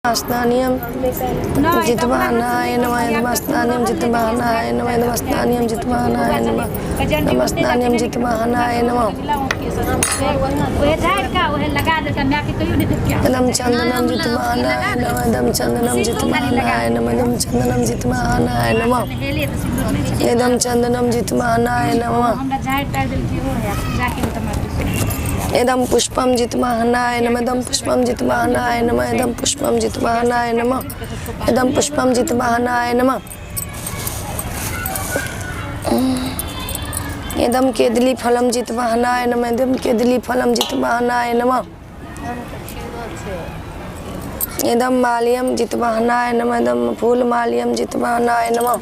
स्नानियम जितवानाय नमः इदम स्नानियम जितवानाय नमः इदम स्नानियम जितवानाय नमः इदम स्नानियम जितवानाय नमः इदम चन्दनम जितवानाय नमः इदम चन्दनम जितवानाय नमः इदम चन्दनम जितवानाय नमः इदम चन्दनम जितवानाय नमः इदम पुष्पम जितवाहनाय नमः इदम पुष्पम जितवाहनाय नमः इदम पुष्पम जितवाहनाय नमः इदम पुष्पम जितवाहनाय नमः इदम केदली फलम जितवाहनाय नमः इदम केदली फलम जितवाहनाय नमः इदम माल्यम जितवाहनाय नमः इदम फूल माल्यम जितवाहनाय नमः।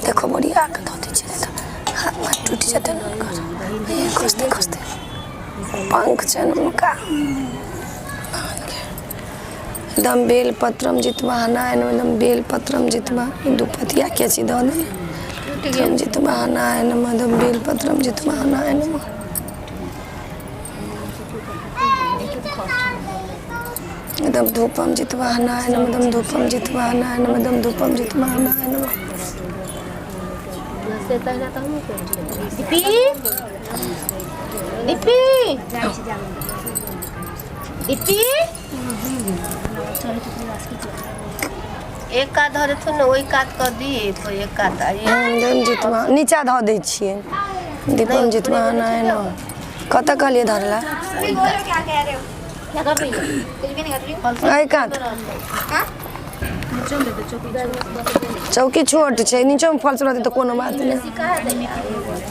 देखो बढ़िया के धऽ दै छियै तऽ हाथ पाथ टूटि जेतनि हुनकर। खसते खसते पंख छनि हुनका। एकदम बेलपत्रम जितवाहनाय नमः एकदम बेलपत्रम जितवा दू पतिया के छी दऽ देने एकदम जितवाहनाय नमः एकदम बेलपत्रम जितवाहनाय नमः। एकदम धूपम जितवाहनाय नमः एकदम धूपम जितवाहनाय नमः एकदम धूपम जितवाहनाय नमः। दीपी दीपी दीपी एक कात धऽ देथुन ने ओहि कात कऽ दीप एक कात आ एकदम जितवा नीचा धऽ दै छियै दीपम जितवाहनाय नमः। कतऽ कहलियै धरला? एहि कात चौकी छोट छै, नीचोमे फर्श रहतै तऽ कोनो बात नहि।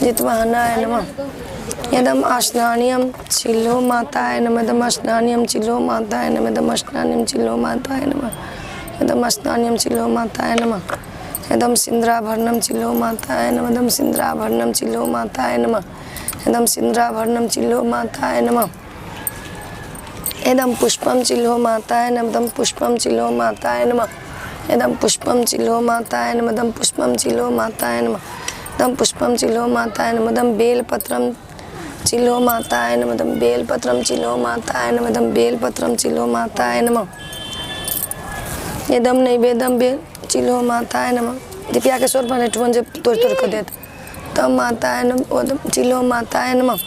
जितवाहनाय नमः इदम स्नानियम चिल्हो माताय नमः इदम स्नानियम चिल्हो माताय नमः इदम स्नानियम चिल्हो माताय नमः इदम स्नानियम चिल्हो माताय नमः इदम सिन्द्राभरणम चिल्हो माताय नमः इदम सिन्द्राभरणम चिल्हो माताय नमः इदम सिन्द्राभरणम चिल्हो माताय नमः इदम पुष्पम चिल्हो माताय नमः इदम पुष्पम चिल्हो माताय नमः इदम पुष्पम चिल्हो माताय नमः इदम पुष्पम चिल्हो माताय नमः इदम पुष्पम चिल्हो माताय नमः इदम बेलपत्रम चिल्हो माताय नमः इदम बेलपत्रम चिल्हो माताय नमः इदम बेलपत्रम चिल्हो माताय नमः इदम नैवेद्यम बेल चिल्हो माताय नमः। दीपिया के स्वर पर ठुमन जे तोड़ तोड़ के देत तब माताय नमः चिल्हो माताय नमः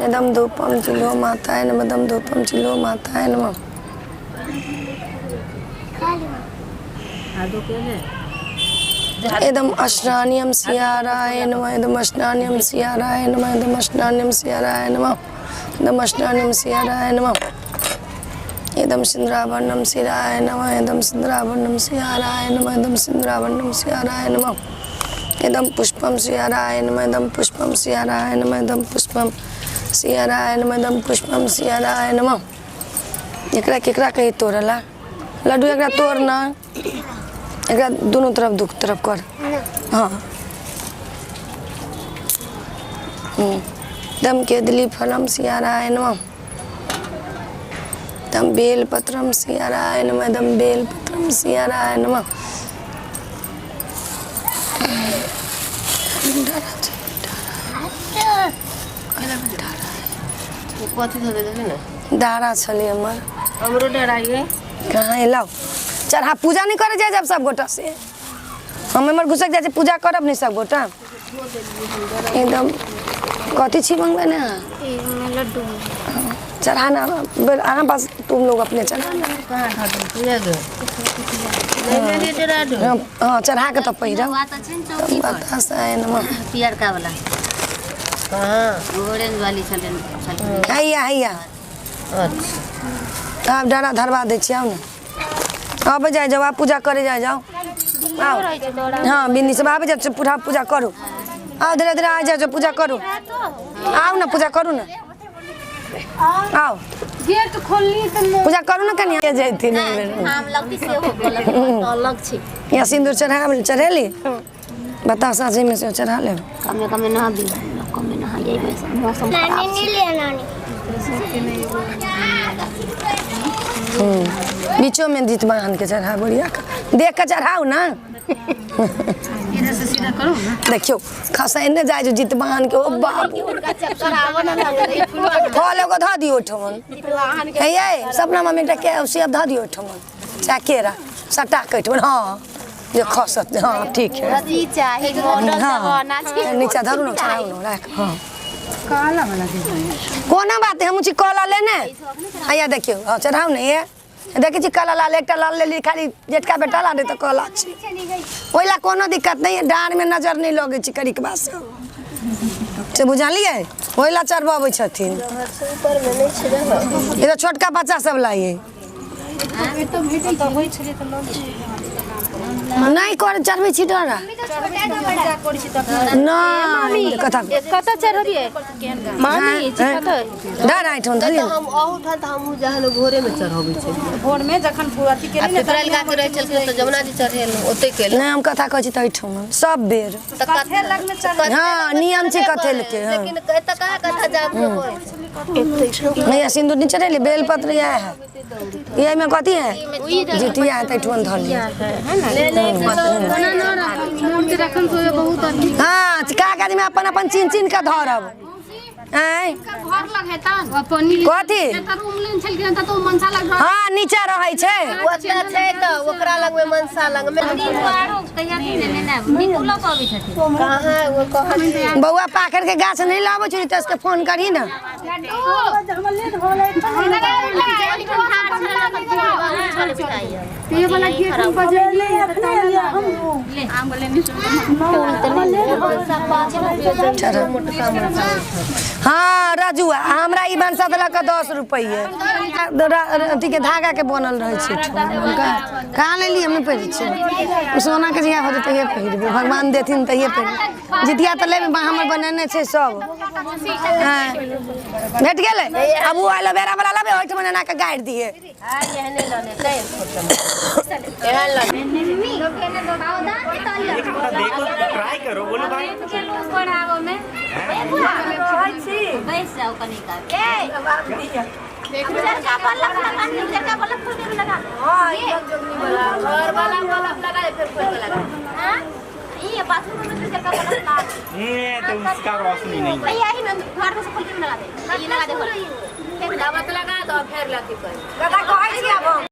इदम धूपम चिल्हो माताय नमः इदम धूपम चिल्हो माताय नमः। इदम स्नानियम सियाराय नमः इदम स्नानियम सियाराय नमः इदम स्नानियम सियाराय नमः इदम स्नानियम सियाराय नमः इदम सिन्द्राभरणम सिराय नमः इदम सिन्द्राभरणम सियाराय नमः इदम सिन्द्राभरणम सियाराय नमः इदम पुष्पम सियाराय नमः इदम पुष्पम सियाराय नमः इदम पुष्पम सियाराय नमः इदम पुष्पम सियाराय नमः। एकरा केकरा कही तोड़ला लड्डू, एकरा तोड़ ना, एकरा दोनों तरफ दू तरफ कर। हाँ दम केदली फलम सियाराय नमः दम बेलपत्रम सियाराय नमः दम बेलपत्रम सियाराय नमः। डारा छलै हमर, हमरो डरा ये कहाँ एलौ चढ़ा पूजा नहीं करे जाए जब सब गोटा से हम एमहर घुसक जाइ छी पूजा करब नहीं सब गोटा। एकदम कथी छी मंगबै ने लड्डू चढ़ाना अहाँ बस तुम लोग अपने चढ़ाना। हाँ चढ़ा के तब पहिरब। पियरका वाला ऑरेंज वाली छलै। हैया हैया अच्छा आब डारा धरवा दै छियै, आउ ने आबै जाइ जाउ, आब पूजा करे जाइ जाउ। आउ हाँ बिन्नी सब आबै जाउ, पूरा पूजा करू। आउ धीरे धीरे आ जाउ, पूजा करू। आउ ने पूजा करू ने, आउ गेट खोलनी तऽ पूजा करू ने कनिया जैथिन। आम लगती सेहो अलग छै। या सिन्दूर चढ़ा चढ़ेली बतासा जाहिमे से चढ़ा लेब। कमे कमे नहा दी, कमे नहा जाइबै, मौसम खराब छै। बीचो में जितवाहन के चढ़ा बढ़िया के देख के चढ़ाउ ना। इधर से सीधा देखियौ खसा एने जाइ छै जितवाहन के ओ बाबू फल एगो धऽ दियौ ओहिठमन हे यै सपना मम्मी एकटा के सेब धऽ दियौ ओहिठमन चाहे केरा सटा के ओहिठमन हँ जे खसत हँ ठीक है अथी चाही मॉडल हँ जमाना छै नीचा धरू ने चढ़ाउ ने राख हँ कोनो बात नहि हमहूँ छी कला लेने हैया देखियौ हँ चढ़ाउ ने ये देखै छी काला लाल एकटा लाल लेली खाली जेठका बेटा ला नहि तऽ काला छै ओहि लए कोनो दिक्कत नहि है डाँड़मे नजर नहि लगै छै करिकबा से से बुझलियै ओहि लए चढ़बबै छथिन ई तऽ छोटका बच्चा सब लाए नहि कर चढ़बै छी डरा नहि कथा कतऽ चढ़बियै मामी कतऽ डर आइठन धरी हम अहूठाम तऽ हमहूँ जहन भोरेमे चढ़बै छलियै भोर में जखन पूरा अथी आ केली ने पिपराइल गाछ रहै छलखिन तऽ जमुना जी चढ़ेलहुँ ओतै केलहुँ नहि हम कथा कहै छी तऽ एहिठाम सब बेर तऽ कथे लग में चढ़ हँ नियम छै कथे के हँ लेकिन एतऽ कहाँ कथा जाम नहीं सिंदूर नहीं चढ़ेली बेलपत्र यह है ये में कथी है जितिया है तऽ धर लिअ रखन बहुत हाँ कागज में अपन अपन चिन्ह चिन्ह के धरब आँय घर लग हेतन अपन कथी रूम लेने छलखिन तऽ मनसा लग हाँ नीचा रहै छै ओतऽ छै तऽ ओकरा लगमे मनसा लगमे कहाँ ओ कहत बौआ पाखर के गाछ नहीं लाबै छै रितेश के फोन करही ना ये वाला गेट हम बजेलिए हाँ रजुआ हमरा ई मनसा देलक 10 रुपैए अथी के धागा के बनल रहै छै कहाँ लेली हम नहि पहिरै छियै सोना के जहिया हो जेतै तहिये पहिरबै भगवान देथिन तहिये पहिरबै जितिया तऽ लेबै हमर बनेने छै सब हँ भेट गेलै आब ओ एलोवेरा वाला लेबै ओहिठमा एना के गाड़ि दिए एहन लऽ देखो, ट्राई करो, बोलो भाई। बैस जाओ कनी का उजरका बल्ब लगा, उजरका बल्ब खोल के लगा। घर वाला बल्ब लगा फिर खोल के लगा। हाँ? ये बाथरूम में उजरका बल्ब लगा। नहीं तो उसका रोशनी नहीं है। भैया ही में घर में से खोल के लगा दे। ये लगा दे। दावत लगा दो फेर लथी कर। कथा कहै छी आब हम।